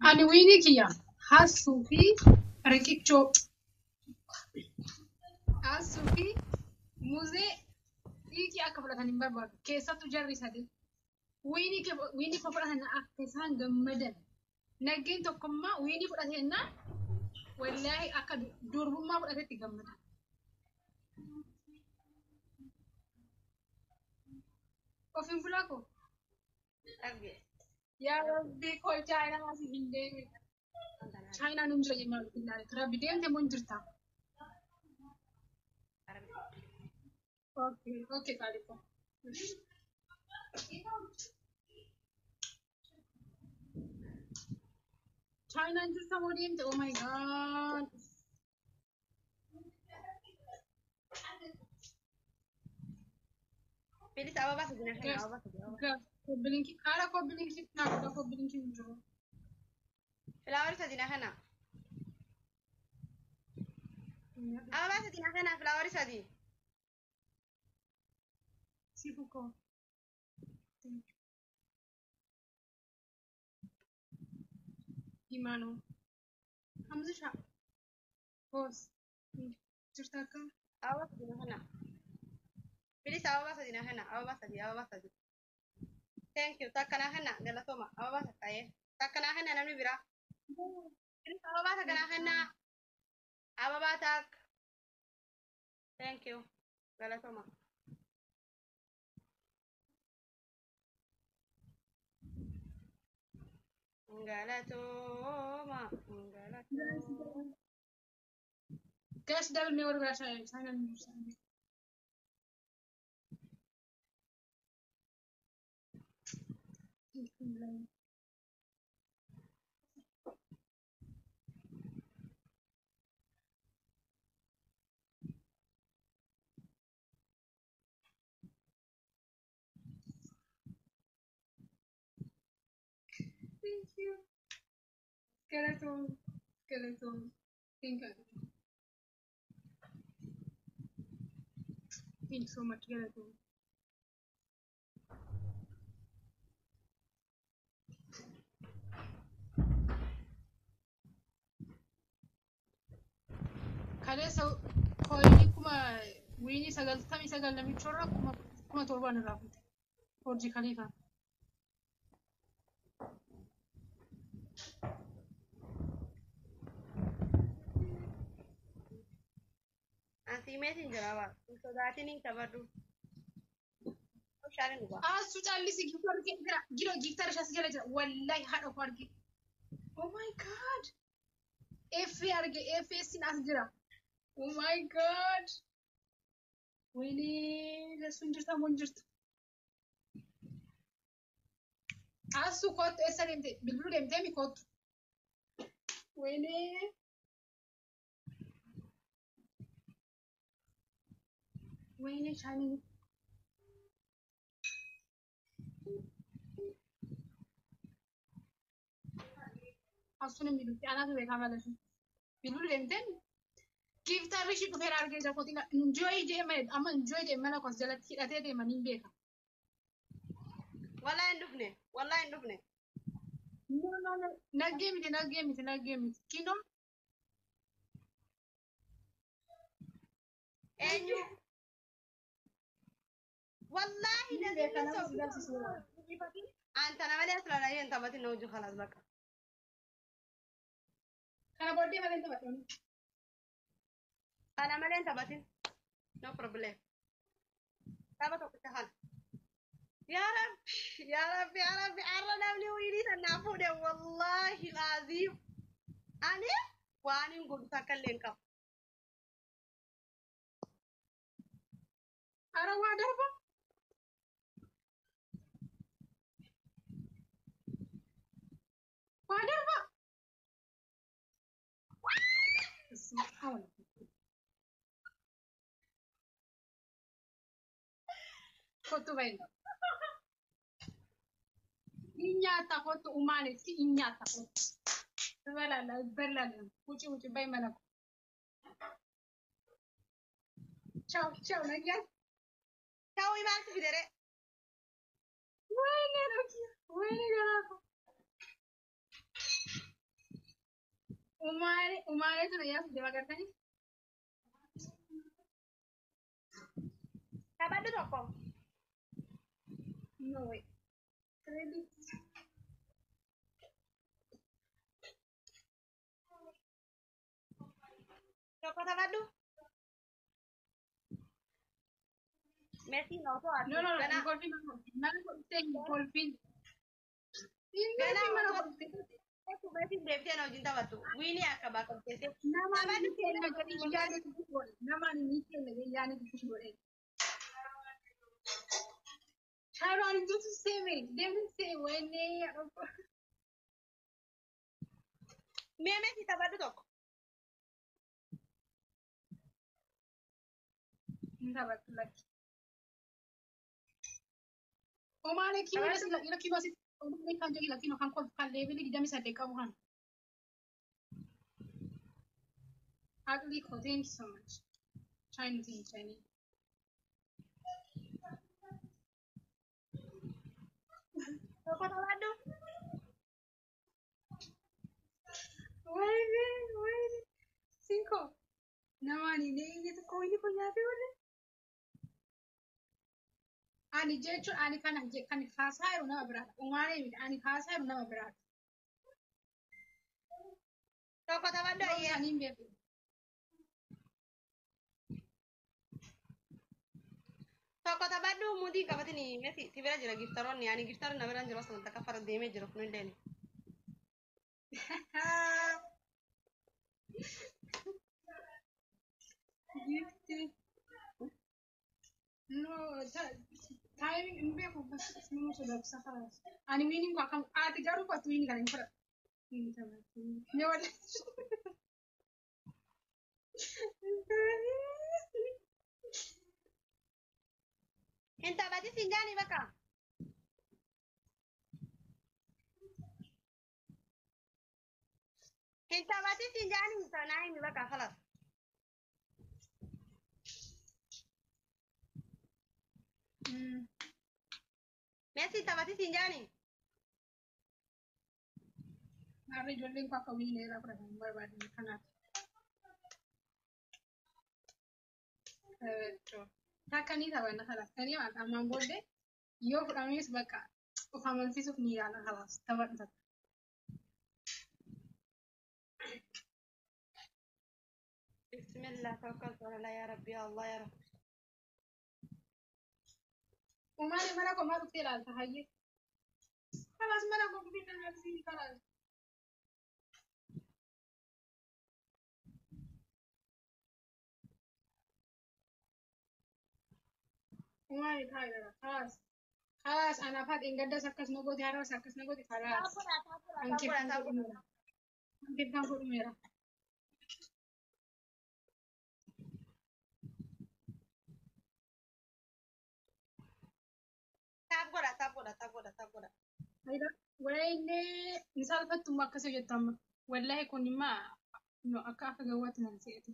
Ani wiinii kiyya hassuu fi riqichoo hassuu fi muzee dhiiqii akka fudhatan hin barbaadu. Keessattuu jarri sadii. Wiinii wiinii koo fudhatan akka isaan gammadan. Naggeen tokkommaa wiinii fudhatennaan wallaahi akka durbummaa fudhatetti gammada. Ofiin bulaa koo. Arge. Yaa Rabbi koo Chaayinaa asii hin deemin. Chaayinaan hin jira jennaan billaahi. Rabbi deemte moo hin jirta? Okay, okay qaalii koo. Chaayinaan jirta moo deemte? Oh my God. Bilis ababaa sadii na kenna Gas, ababaa sadii ababaa. gas. Kobbilinkii, haala kobbilinkii naa godha kobbilinkii hin jiru. Filaawarii sadii na kenna. Ababaa sadii na kenna filaawarii sadii. Sifu koo. Imaanoo. Hamzisha. Boos. Jirta akkam? Ababaa sadii na kenna. Bilis ababaa sadii na kenna ababaa sadii ababaa sadii. Thank you. Takka na kenna galatooma ababaa takka ee. Takka na kenna namni biraa. Bilis ababaa takka na kenna. Ababaa takka. Thank you. Galatooma. Galatooma. Galatooma. Gas double mee warra biraa chaayinaan hin jiru. Thank you. Galatoom. Galatoom. Thank you. Thank you so much. Galatoom. Kaleessa kooyinii kuma wiinii 99 namichorra kuma 7 irraa fute. Hojii kaliifaa. Ansi meetiin jira bara. Hin sodaatin hin kabadhu. Bishaan hin dhugaa. Asu callisi giftar jira. Giro giftar ishas jala jira. Wallahi haadha koo arge. Oh my God. F arge F sin as jira. Oh my God. Wayne sun jirta moo hin jirtu? Asu kottu eessa deemte? Bilbiluu deemtee mi kottu? Wayne. Wayne shaanii. Asuun hin bilbilti. Anaatu beekaa malee. Bilbiluu deemtee mi? Giftarri ishii dhufeera argee jira kootiin enjoy deema amma enjoy deema mana kos jalatti hidhatee deema niin beeka. Wallahi hin dhufne. Wallahi hin dhufne. No no no naggee miti naggee miti naggee miti kinoo Eenyu? Wallahi niin beeka naziifin nama si sobu. galchisiisu. Anta na malee as lalaa hin taphatin na hojii khalaas bakka. Kana booddee malee hin taphadhu. Kana malee hin taphatin. No problem. Tapha tokkicha kana. Yaa Rabbi, yaa Rabbi, yaa Rabbi, har'a namni wiilii san naa fuudhe wallahi laaziim. Ani waan hin godhu takka illee hin qabu. Ara waa darba. Waa darba. Subhanallah. Kottu bayi. Hin nyaata kottu umaanetti hin nyaata kottu. ትበላለህ እበላለሁ። ውጪ ውጪ በይ መለኩ ቻው ቻው ነገር Ta'uu maaltu fidere? ወይኔ ረኪ ወይኔ ገራኮ Umaalee umaalee tana yaasuuf deemaa gartanii. Taphadhu tokko. No way. Credit. Tokko taphadhu. Messiin osoo ati No, no, no. ganaa Hin kolfin. Mana kolfitee hin kolfin. Hin ganaa kolfin mana osoo kolfitee. Messiin deebitee na wajjin taphattu. Wiinii akka baaqamteessee. Namaan Taphadhu ni kenna jedhee yaadni tuffis godhe. Namaan ni kenna jedhee yaadni tuffis godhe. Shaaroo ani jirtu seeme deemtu seeme wayinee adhokko. Mee Messii taphadhu tokko. Hin taphattu lakki. Omaalee kiyyoo Taphadhu. la kiyyoo asitti omaalee kan jedhu lakki kan kolfu kan leebilii 28 qabu kan. Aqlii koo thank you so much. Chinese in Chinese. Tokko taphadhu. Wayne wayne cinco. Namaan hin eenye tokko wayini kun nyaatee warre. Ani jechuun ani kana kan haasaa jiru nama biraadha. Umaalee miti ani haasaa jiru nama biraadha. Tokko taphadhu Yeroo ayyee. isaanii hin beeku. Tokko taphadhu muudii qabatini Messi si bira jira giftaroonni ani giftarri na bira hin jiru asuma takka fara deemee jira kunillee. Gifti. No, timing hin beeku bas nama sodaachisa kalaas. Ani wiiniin koo akkam ati garuu kottu wiinii kana hin fudhadhu. Hin taphatu. Ni wal. Hin taphati siin jaanii bakka. Hin taphati siin jaanii sanaa himi bakka kalas. Messi taphati siin jaanii. Har'a ijoolleen koo akka wiinii irraa fudhatan hin barbaadne kanaaf. Takka ni taphanna kalaas. Tanii waan ammaan booddee yoo fudhames bakka of amansiisuuf ni yaala kalaas taphadhu takka. Bismillah tawakkaltu ala Allah ya Rabbi ya Allah ya Rabbi. Umaani mana koo maal dhuftee ilaalta hayyee? Kalaas mana koo dhufee ilaalti kalaas. Umaani taa'ee kalaas. Kalaas anaaf haadha hin gaddas akkas na gooti har'as akkas na gooti kalaas. Taphadhaa taphadhaa Ankeeffan taphadhaa. godhumeera. Ankeeffan godhumeera. Taap godhaa taap godhaa taap godhaa taap godhaa. Wayinee hin saalfattummaa akkasii jettu amma. Wallaahi kun immoo no akka akka gawwaatti nan se'atu.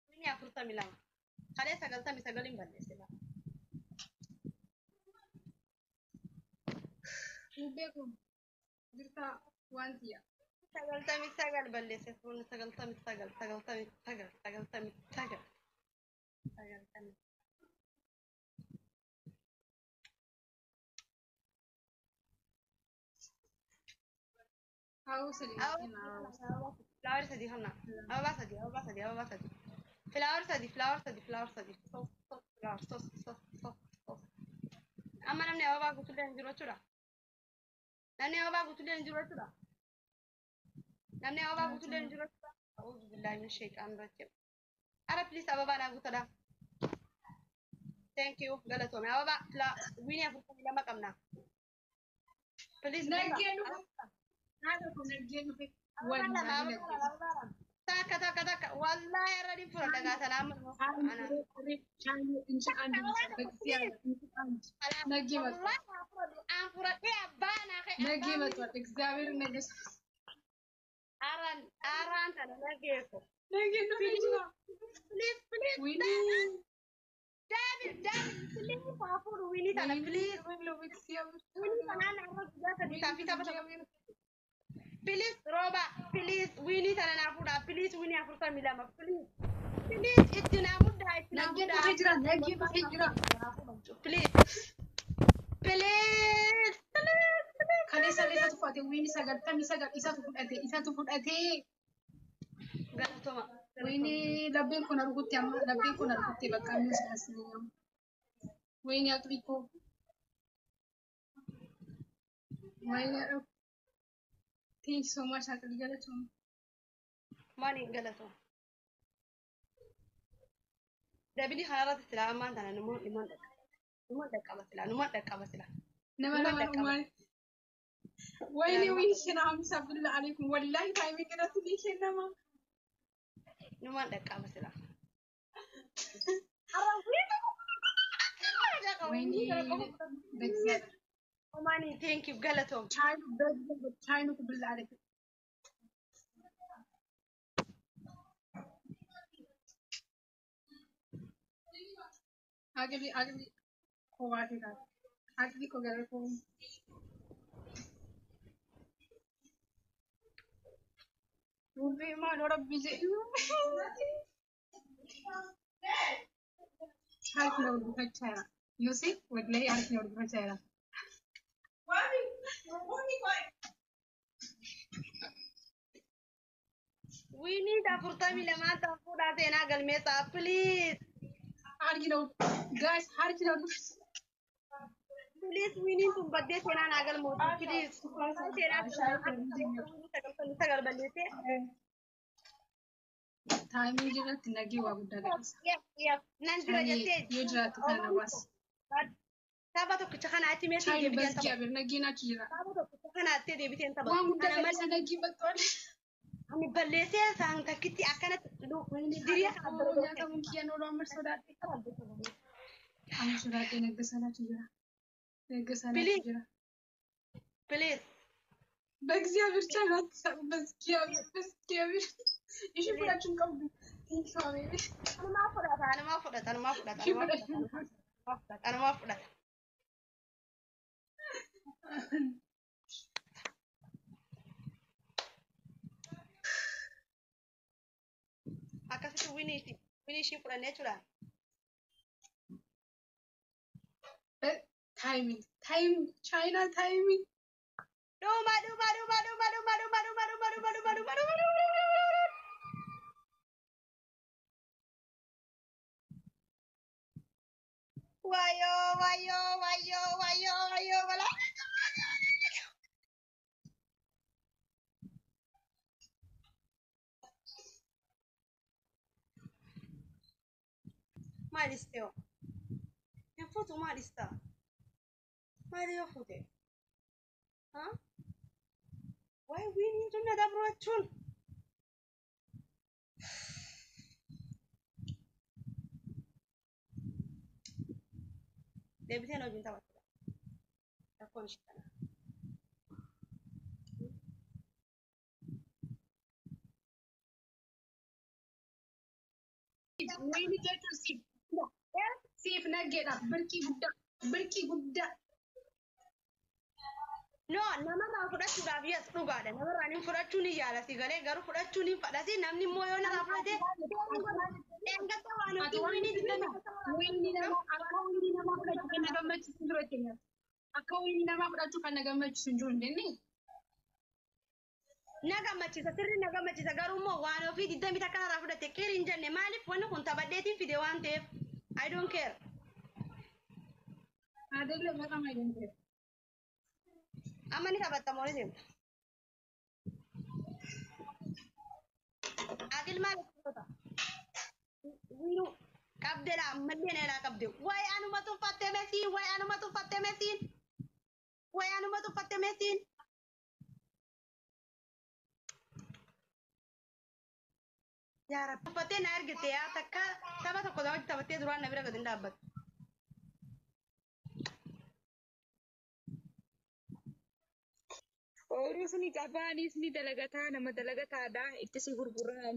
Wiinii 42. Kalee 99 hin balleesse bara. Dubbee kun jirta waan tiyya. 99 balleesse fuulli 99 99 99 90. Haa sadii kenna. Flower sadii kana. Ababaa sadii ababaa sadii ababaa sadii. Flower sadii flower sadii flower sadii. Sos sos flower sos sos sos sos. Amma namni ababaa guutuullee hin jiru jechuudha. Namni ababaa guutuullee hin jiru jechuudha. Namni ababaa guutuullee hin jiru jechuudha. A'uudhu billaahi min shayxaan rajiim. Ara please ababaa naa guutadha. Thank you galatoome. Ababaa filaa wiinii 42 qabna. Please guutaa. Naggeen dhufe. Haadha kun naggeen dhufe. Ababaa lama Wallaahi ababaa naggeen. lama ababaa lama. Takka takka takka wallaahi irra ni fura dhagaa sana amma ana. ነገ መጥቷል። ነገ መጥቷል። እግዚአብሔር ነገ ነገ ነው ወይኔ Please rooba, please winii sana naa fuudhaa, please winii 42, please. Please itti naa muddaa, itti naa Naggeen muddaa. dhufee jira, naggeen dhufee jira. Please. Please. Please. Please. Kaleessa illee isatu fudhate, winii 99 isatu fudhate, isatu fudhate. Galatoma. Winii labbeen kun argutti amma, labbeen kun argutti bakka inni as. Winii aqli koo. Winii, thank you so much, aqli, galatoma. Maaliin galatoma? Dabili kanarratti silaa ammaan tana numaan dhaqqaba. Numaan dhaqqaba silaa, numaan dhaqqaba silaa. Nama Numaan lama dhaqqaba. dhumaan. Wayne wii kennaa, billah alaikum, wallahi timing irratti ni kennama. Numaan dhaqqaba silaa. Wayne በእግዚአብሔር። Omani, thank you, galatoom. ቻይኑ በእግዚአብሔር፣ ቻይኑ billah alaikum. Aqli aqli koo baatee taate. Aqli koo gara koo. Wubii maal rabbi jedhu. Harki na gurgufachaa jira. Yusuf, wallahi harki na gurgufachaa jira. Winii 42 ta'an fuudhaa seenaa galmeessaa, please. Harki na, guys, harki na gurgufachaa. Please, winiin tun baddee seenaa naa galmootu, please. Seenaa 99 balleessee. Timing irratti nagee waa guddaa gadhiisa. Yes, yes. Nan jira jettee. Yoo jiraate kana baas. Tapha tokkicha kana achi meeshaa Chaayi deebiteen tapha. በእግዚአብሔር nageen achi jira. Tapha tokkicha kana achi deebiteen tapha. Waan guddaa Kana malee gadhiisa nagee battoole. Ani balleessee isaan takkitti akkanatti diriya kana Nyaatamuun kiyyaan ooluu amma sodaadhe. Amma sodaadhe, naggasanatu jira. Naggasanatu Please. jira. Please. በእግዚአብሔር ቻይና አትሳቁ። በእግዚአብሔር፣ በእግዚአብሔር ishee fudhachuun qabdu. Thank you, baby. Anumaa fudhata, anumaa fudhata, anumaa fudhata, Ishee anumaa fudhachuun fudhata, anumaa fudhata. Akkasitti winii ishii fudhannee jechuudha. Timing, time, China timing. Dhuma, dhuma, dhuma, dhuma, dhuma, dhuma, dhuma, dhuma, dhuma, dhuma, dhuma, dhuma, dhuma. Wayyoo, wayyoo, wayyoo, wayyoo, wayyoo, balaa. Maal istee? Hin fuutu, maal istaa? Maal yoo fuute? Haa? Waay, winiin tun na dabruwachuun. Deebiteen hojiin taphatudha. Rakkoon ishee kana. Wayni jechuun siif naggeedha. Birkii guddaa, birkii guddaa. No, namarraa fudhachuudhaaf, yes, dhugaadha. Namarraa ni fudhachuu ni yaala si galee, garuu fudhachuu ni fadhasi, namni immoo yoo narraa fudhate dheengadda waan Ati ofii waan winii digdamii winii namaa, akka winii namaa fudhachuu kan na gammachiisu hin jiru jechuudha. Akka winii namaa fudhachuu kan na gammachiisu hin jiru hin jennee. Na gammachiisa, sirri na gammachiisa, garuu immoo waan ofii 21 narraa fudhate qiri hin jenne. Maaliif? Wanni kun taphadheetiin fide waan ta'eef, I don't care. Adeemsa maqaa maayillee. Amma ni taphatta moo ni deemta? Aqil maal goota? Wiinuu qabdeedha, ammallee na ilaa qabde. Wayi anuma tuffatte Mesiin, wayi anuma tuffatte Mesiin, wayi anuma tuffatte Mesiin. Yaa Rabbi. Tuffattee na argite yaa, takka tapha tokko lamatti taphattee duraan na bira gadi hin dhaabbattu. Ooyiruu suni qabaanis ni dalagataa, nama dalagataadha itti si gurguraa.